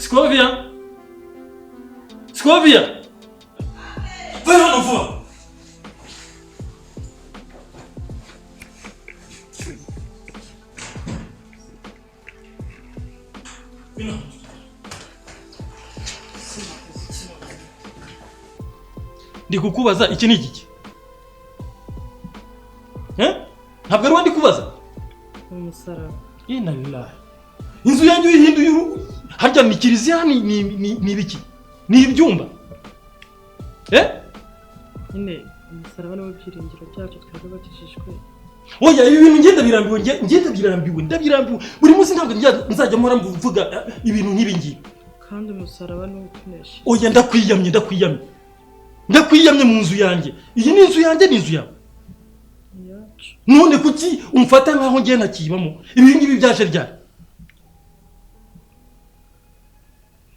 Scovia, Scovia, vayo hano vuba. Bino. Ndi kukubaza, iki ni igiki? Eh? Ntabwo ari wowe ndi kubaza. Umusaraba. Inna lillahi. Inzu yanjye uyihinduye harya ni kiliziya, ni ibiki? Ni ibyumba? Eh? Nyine umusaraba niwo byiringiro byacu twebwe bakijijwe. Oya, ibi bintu ngenda birambiwe, ngenda birambiwe, ndabirambiwe. Buri munsi ntabwo nzajya mpora mvuga ibintu nk'ibi ngibi. Kandi umusaraba niwo utunesha. Oya, ndakwiyamye, ndakwiyamye. Ndakwiyamye mu nzu yanjye. Iyi ni inzu yanjye, ni inzu yawe. Iyacu. None kuki umfata nkaho ngiye ntakibamo? Ibi ngibi byaje ryari?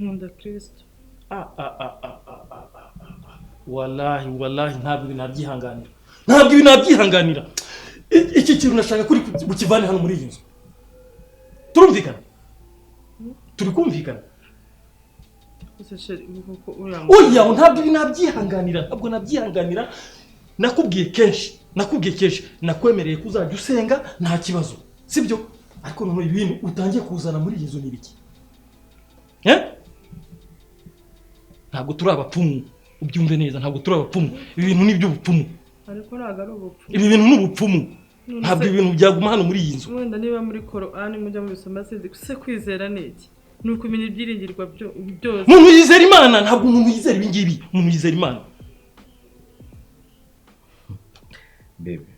Nkunda Kristo. Ah, ah, ah, ah, ah, ah, ah, ah. Wallahi, wallahi, ntabwo ibi nabyihanganira. Ntabwo ibi nabyihanganira. Iki kintu nashaka kuri bukivane hano muri iyi nzu. Turumvikana? Turi kumvikana? Ese chéri, ubu koko uriya Oya, ntabwo ibi nabyihanganira, ntabwo nabyihanganira. Nakubwiye kenshi, nakubwiye kenshi, nakwemereye ko uzajya usenga nta kibazo, sibyo? Ariko none ibintu utangiye kuzana muri iyi nzu ni ibiki? Eh? Ntabwo turi abapfumu, ubyumve neza, ntabwo turi abapfumu. Ibi bintu ni iby'ubupfumu. Ariko ntabwo ari ubupfumu. Ibi bintu ni ubupfumu. None Ntabwo se- ibi bintu byaguma hano muri iyi nzu. Wenda niba muri Korani mujya mubisoma, sinzi, se kwizera ni iki? Ni ukumenya ibyiringirwa byose. Umuntu yizera Imana, ntabwo umuntu yizera ibi ngibi. Umuntu yizera Imana. Baby.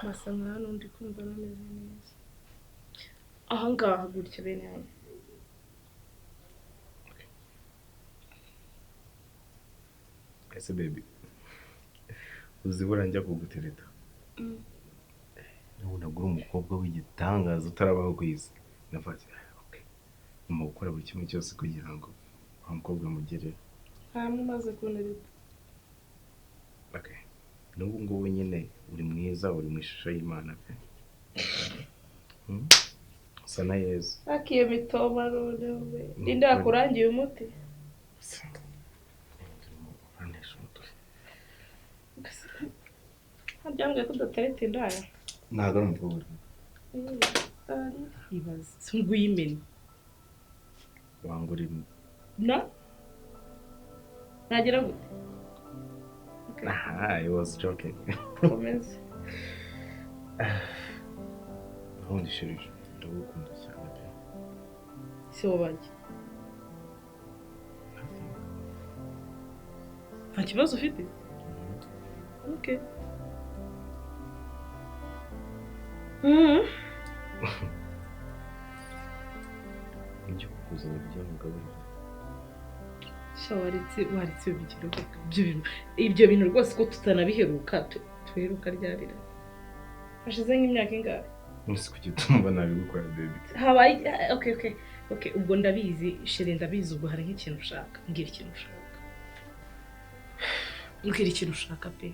Basa nka hano ndi kumva nameze neza ahangaha gutya bene hano. Ese baby, uzi buriya njya kugutereta, nabonaga uri umukobwa w'igitangaza utarabaho ku isi. Ndavuga ati: "Ah, okay, ngomba gukora buri kimwe cyose kugira ngo wa mukobwa mugereho." Hanyuma umaze kuntereta? Okay, n'ubu ngubu nyine uri mwiza, uri mu ishusho y'Imana pe. Usa na Yezu. Akiyo mitoma noneho we, ninde wakurangiye umuti? Urimo urantesha umutwe. Ntabyambwiye ko udatereta indaya. Ntabwo ari umukobwa. Ibaze nguyimena. Wanga urimo. Na nagera gute? Aha, I was joking. Komeza. Ubundi chéri, ndagukunda cyane pe. Si wowe bajya, nta kibazo ufite? Okay. Ibyo kukuzanira ibyo mugaburira. Sha, waretse ibyo bintu rwose, ko tutanabiheruka, tuheruka ryarira hashize nk'imyaka ingahe? None se kuki utumva nabigukora, baby? Habaye, okay, ubwo ndabizi chéri, ndabizi. Ubwo hari nk'ikintu ushaka, mbwira ikintu ushaka, mbwira ikintu ushaka pe,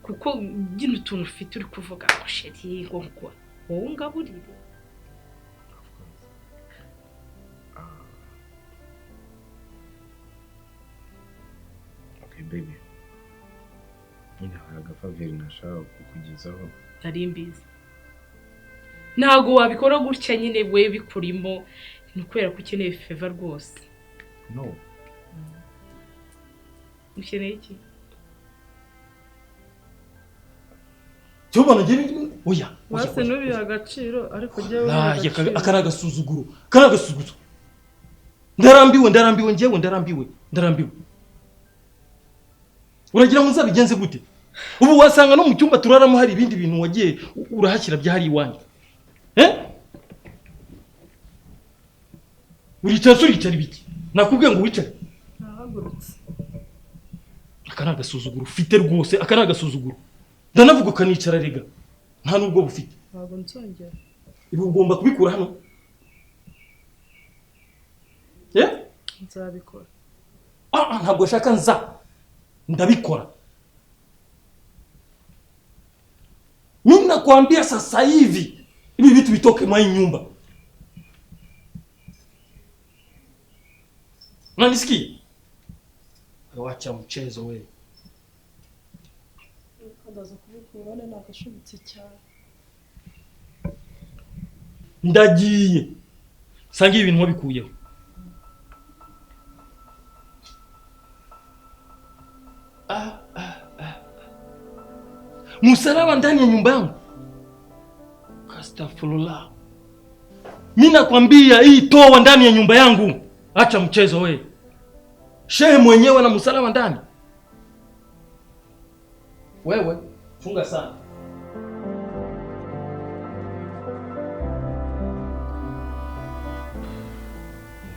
kuko nyine utuntu ufite uri kuvuga ngo chéri, ngo wowe ungaburire. Of course. Ah. Okay baby, nyine hari agafavor nashaka kukugezaho. Nari mbizi ntabwo wabikora gutya nyine, we bikurimo ni ukubera ko ukeneye favor rwose. No. Ukeneye iki? Cyo ubona ngiye, oya, oya. Basi Oya. ntubihe agaciro, ariko jyewe ubiha Wallahi, agaciro. Aka ni agasuzuguro, aka ni agasuzuguro. Ndarambiwe, ndarambiwe njyewe, ndarambiwe, ndarambiwe. Uragira ngo nzabigenze gute? Ubu wasanga no mu cyumba turaramo hari ibindi bintu wagiye urahashyira byahari iwanyu. Eh, uricara se? Uricara ibiki? Nakubwiye ngo wicare. Nahagurutse. Aka ni agasuzuguro ufite rwose, aka ni agasuzuguro. Ndanavuga ukanicara. Rega nta n'ubwo bufite. Ntabwo nzongera. Ibi ugomba kubikura hano, eh. Nzabikora. Ah, ah, ntabwo nshaka nza, ndabikora. Mimi nakwambia sasa hivi hivi vitu vitoke mwa hii nyumba. Unanisikia? Wacha mchezo wewe. Ndaza kubikura none nagashubitse cyane. Ndagiye. Sanga ibintu wabikuyeho. Msalaba ndani ya nyumba yangu. Astaghfirullah. Mimi nakwambia hii toa ndani ya nyumba yangu. Acha mchezo wewe. Shehe mwenyewe na msalaba ndani. Wewe funga sana.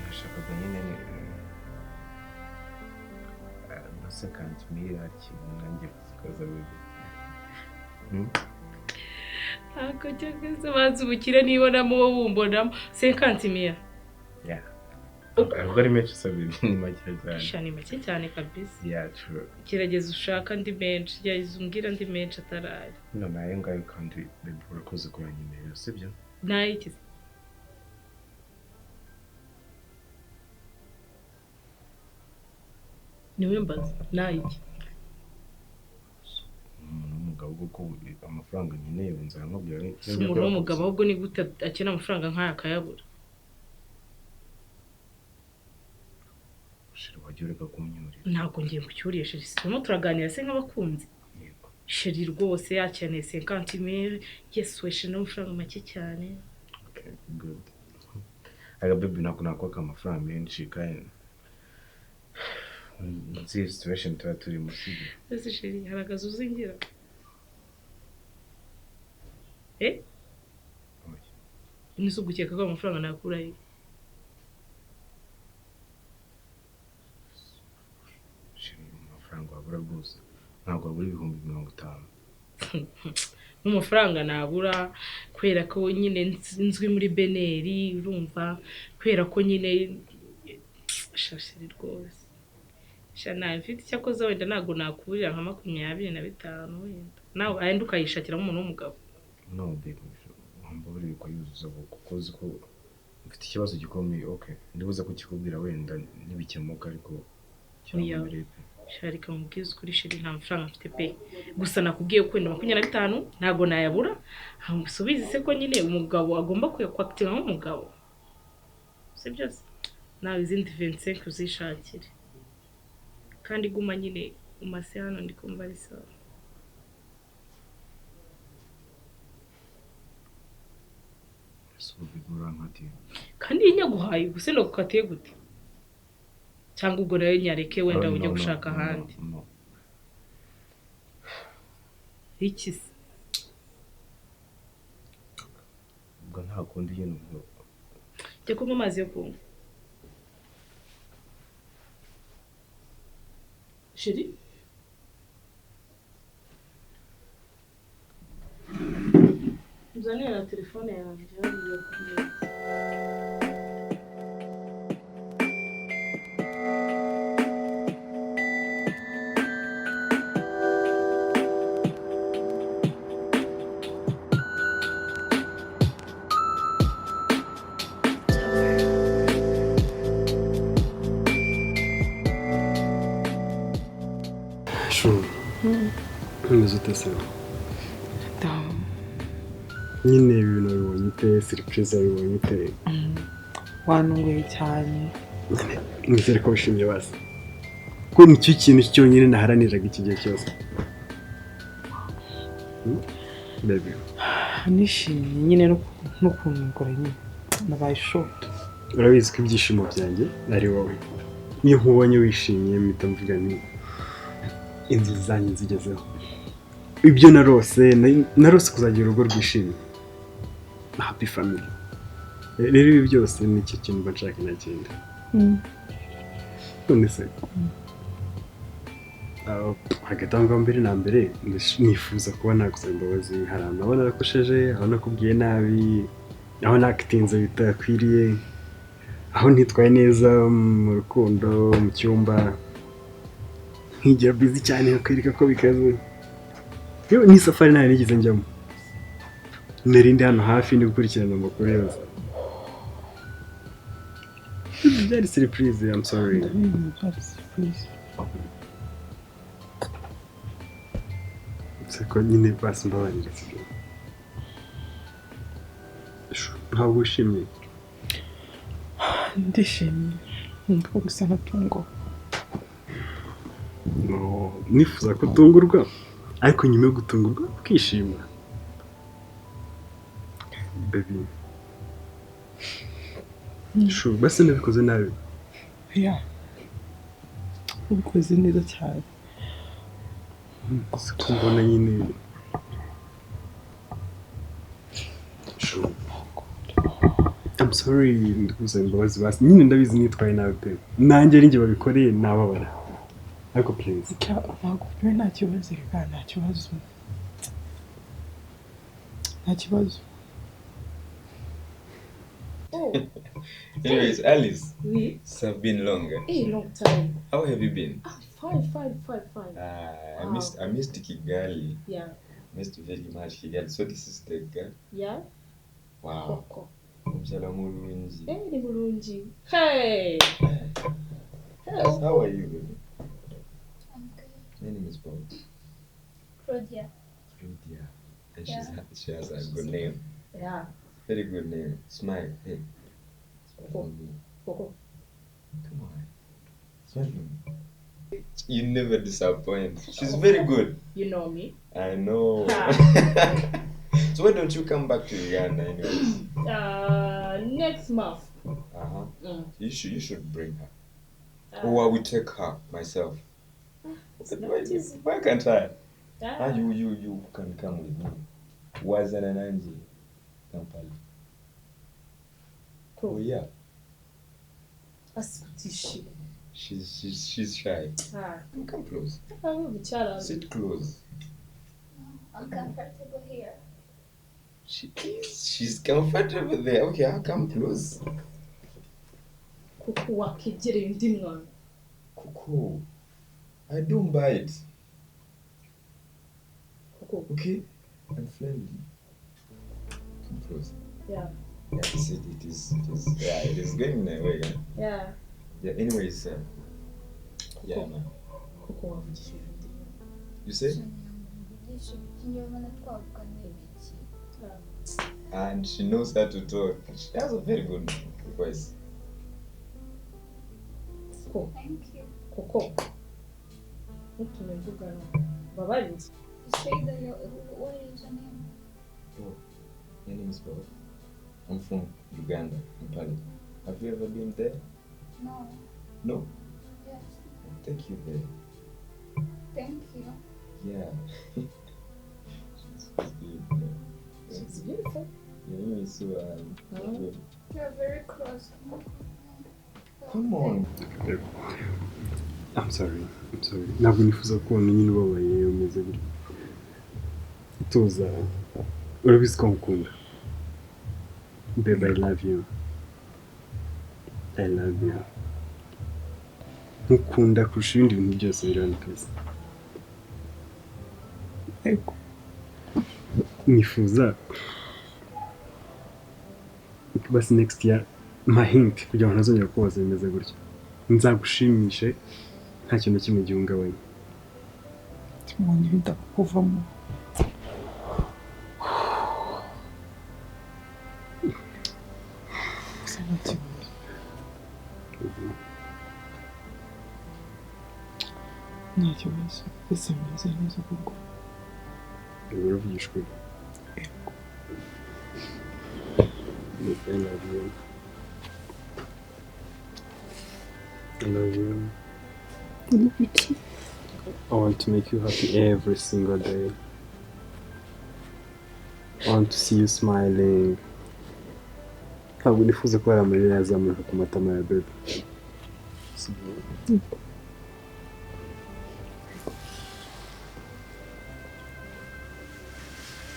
Nashakaga nyine second meal ikintu nanjye kuzikoza baby. Ako cyangwa banza ubukire nibonamo wowe wumbonamo 50,000. Yeah. Ntabwo ari menshi se baby, ni make cyane. Sha ni make cyane kabisa. Yeah, true. Gerageza ushaka andi menshi, gerageza umbwira andi menshi ataraye. No, nayo ngayo kandi baby urakoze kuranyemerera, sibyo? Nayo iki? Niwe mbaza, nayo iki? Umuntu w'umugabo kuko amafaranga nkeneye nzamubwira. Si umuntu w'umugabo ahubwo ni gute akena amafaranga nk'aya akayabura? Sheri wajya ureka kumyurira. Ntabwo ngiye ngucyuriye sheri, turimo turaganira se nk'abakunzi. Yego. Sheri rwose yakeneye 50,000, yesu we sheri n'amafaranga make cyane. Okay, good. Aga baby ntabwo nakwaka amafaranga menshi kandi nzi situation tuba turimo, sibyo? Ese sheri hari akazi uzingira? Nise ugukeka ko amafaranga nakura he? Sheri amafaranga wabura rwose ntabwo wabura 50,000. Mu mafaranga nabura kubera ko nyine nzwi muri Beneri, urumva, kubera ko nyine sheri rwose. Sha nawe mfite icyakoze wenda ntabwo nakuburira nka 25 wenda. Nawe ayandi ukayishakira nk'umuntu w'umugabo. No baby, wambabarire ukayuzuza kuko uzi ko mfite ikibazo gikomeye. Okay, ndibuze kukikubwira wenda nibikemuka ariko cyangwa Sha reka mubwize ukuri sheri nta mafaranga mfite pe. Gusa nakubwiye ko wenda 25 ntabwo nayabura. Subizi se ko nyine umugabo agomba kuyakwakitinga nk'umugabo. Si byose. Nawe izindi 25 uzishakire. Kandi guma nyine umase hano ndi kumva ari sawa. Kandi nyaguhaye gusa ndagukatiye gute? Cyangwa ubwo rero nyareke wenda ujye gushaka ahandi. Iki se? Ubwo nta kundi nyine ubwo. Jya kunywa amazi yo kunywa. Sheri? Nzanira na telefone yanjye hariya ku meza. Nyine ibintu wabibonye ute? Surprise wabibonye ute? Wanunguye cyane. Nizere ko wishimye basi. Ko nicyo kintu cyonyine naharaniraga iki gihe cyose. Baby. Nishimye nyine no kuntungura nyine. Nabaye shocked. Urabizi ko ibyishimo byanjye ari wowe. Iyo nkubonye wishimye mpita mvuga nti inzozi zanjye nzigezeho. Ibyo narose, narose kuzagira urugo rwishimye. Happy family. Rero ibi byose ni icyo kintu mba nshaka nta kindi. None se hagati aho ngaho mbere na mbere nifuza kuba nagusaba imbabazi. Hari ahantu nabona narakosheje, aho nakubwiye nabi, aho nakitinze bitakwiriye, aho ntitwaye neza mu rukundo, mu cyumba, nkigira busy cyane nkakwereka ko bikaze. Yewe ni safari ntayo nigeze njyamo. Nari ndi hano hafi ndi gukurikirana amakuru yose. Byari surprise, I'm sorry. Ndabizi byari surprise. Seko nyine basi mbabarira sibyo. Ntabwo wishimye? Ndishimye. Numva gusa nkatungo. No, nifuza ko utungurwa ariko nyuma yo gutungurwa ukishima. Baby. Shu, basi nabikoze nabi. Yeah. Ubikoze neza cyane. Siko mbona nyine. Shu. I'm sorry, ndikuza imbabazi basi. Nyine ndabizi nitwaye nabi pe. Nanjye ari njye babikoreye nababara. Ariko please. Ntabwo nta kibazo reka nta kibazo. Nta kibazo. Oh. Anyways, Alice. Oui. It's been long. Hey, long time. How have you been? Ah, fine. I missed Kigali. Yeah. Missed very much Kigali. So this is the girl. Yeah. Wow. Koko. Umsala mulungi. Hey, ni mulungi. Hey. Hello. How are you, baby? I'm good. My name is Bob. Claudia. Claudia. And yeah. She has a good name. Yeah. Very good name. Smile. Hey. Smile for me. Coco. Come on. Smile for me. You never disappoint. She's very good. You know me. I know. So why don't you come back to Uganda anyways? Next month. Uh-huh. Mm. You should bring her. Or I will take her myself. Why can't I? Ah, you can come with me. Wazana nanje Kampala. Cool. Oh yeah. Asikutishi. She's shy. Ah. Come close. Sit close. I'm comfortable here. She is. She's comfortable there. Okay, I'll come close. Kuku wakejere undi mwana. Kuku. I don't bite. Kuku. Okay? I'm friendly. Come close. Yeah. Yeah, it is yeah, it is going in a way, yeah. Yeah. Yeah, anyways, yeah, man. Kuku wavugishije undi mwana. You say? And she knows how to talk. She has a very good voice. Cool. Thank you. Koko. You say that what is your name? Oh, my name is Bob. I'm from Uganda, Kampala. Have you ever been there? No. No? Yes. I'll take you there. Thank you. Yeah. She's good. Yeah. She's beautiful. Yeah, anyway, so You're very close. Come on. I'm sorry. Ntabwo nifuza kubona nyine ubabaye umeze gutya. Tuza. Urabizi ko nkukunda. Babe, I love you. I love you. Nkukunda kurusha ibindi bintu byose biri hano ku isi. Yego. Nifuza basi next year mpa hint kugira ngo ntazongera kubaza bimeze gutya. Nzagushimishe nta kintu na kimwe gihungabanya. Umutima wanjye wenda kuvamo. Gusa nta kibazo. Nta kibazo. Ese meze neza koko. Uravugisha ukuri. Yego. I love you. I love you. I love you too. I want to make you happy every single day. I want to see you smiling. Ntabwo nifuza ko hari amarira yazamuka ku matama ya bebe.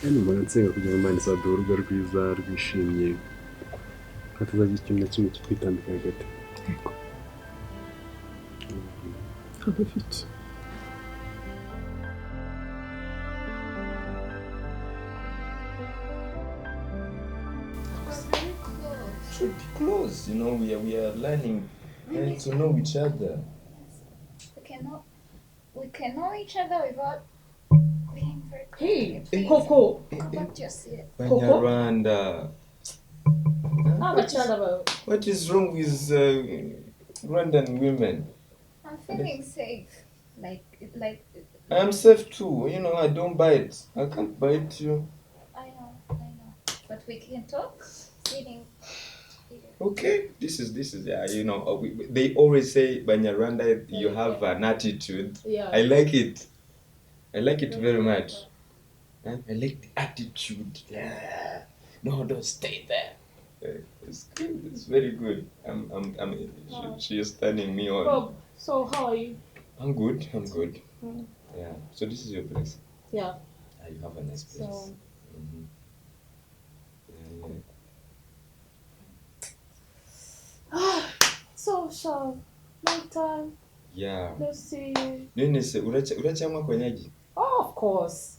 Yani mbona nsenga kugira ngo Imana izaduhe urugo rwiza rwishimye, hatazagira ikintu na kimwe kitwitambika hagati. Yego. I love you too. Should be close. You know, we are learning to know each other. Yes. We can know each other without being very Hey, close. Coco. Go back to your seat. Banyarwanda. What is wrong with Rwandan women? I'm feeling safe. Like I'm safe too. You know, I don't bite. I can't bite you. I know. But we can talk sitting here. Okay. This is yeah. You know, they always say Banyarwanda, you have an attitude. Yeah. I like it. I like it very much. I like the attitude. Yeah. No, don't stay there. It's good. It's very good. She is turning me on. Bob, so how are you? I'm good. Mm. Yeah. So this is your place. Yeah. You have a nice place. So... Mm-hmm. Yeah. So Sean, long time. Yeah. No see you. None se uracyanywa konyagi? Oh, of course.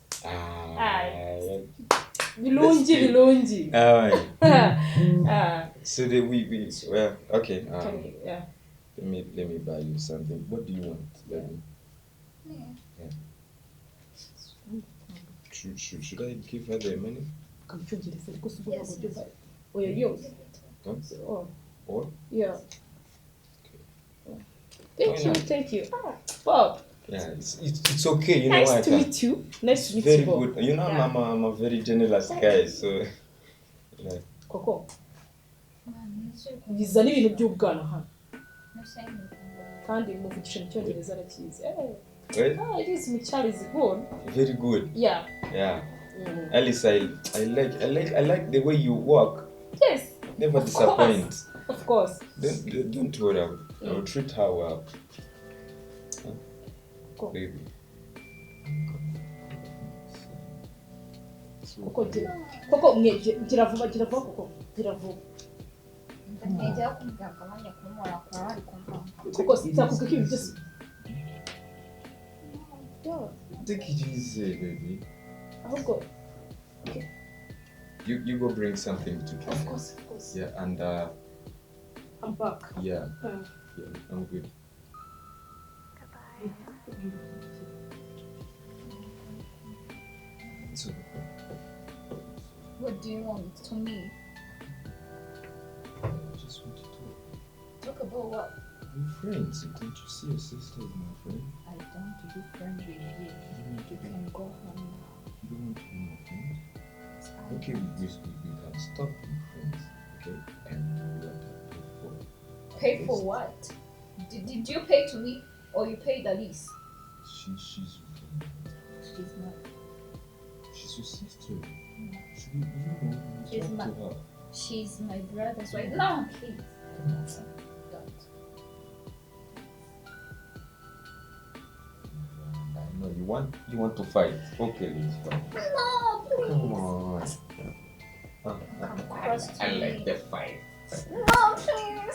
Bilungi. So that we well, okay. Yeah. Let me buy you something. What do you want? Let me. Yeah. Should I give her the money? Yes. Huh? Or? Yeah. Okay. Thank you. Bob. Yeah, it's okay. You know, nice to meet you. Nice to meet very you. Very good. You know, yeah. I'm a very generous guy, so. Yeah. Coco. Bizana ibintu by'ubwana hano. Kandi muvugisha mu Cyongereza arakizi. It is Michelle is good. Very good. Yeah. Yeah. Mm. Alice, I like the way you work. Yes. Never disappoint. Of course. Don't worry. I will treat her well. Huh? Go. Baby. Coco, gira vuba, Coco. Gira vuba. Coco, sinzakubwira ko ibi byose. Take it easy, baby. Ahubwo. Okay. You go bring something to drink. Of course. Yeah, and I'm back. Yeah. Yeah, I'm good. Goodbye. So, what do you want to me? I just want to talk. Talk about what? We're friends. Don't you see your sister is my friend? I don't want to be friends with you. You can go home now. You don't want to be my friend? Okay, we can stop being friends, okay? And we have to pay for. Pay for what? Did you pay to me or you paid Alice? She's your friend. She's not. She's your sister. No. Should we, you know, she's talk to her. She's my brother's wife. No, please. Come on. Don't. I know you want to fight. Okay, let's fight. No, please. Come on. Come close to I me. like the fight. No, please.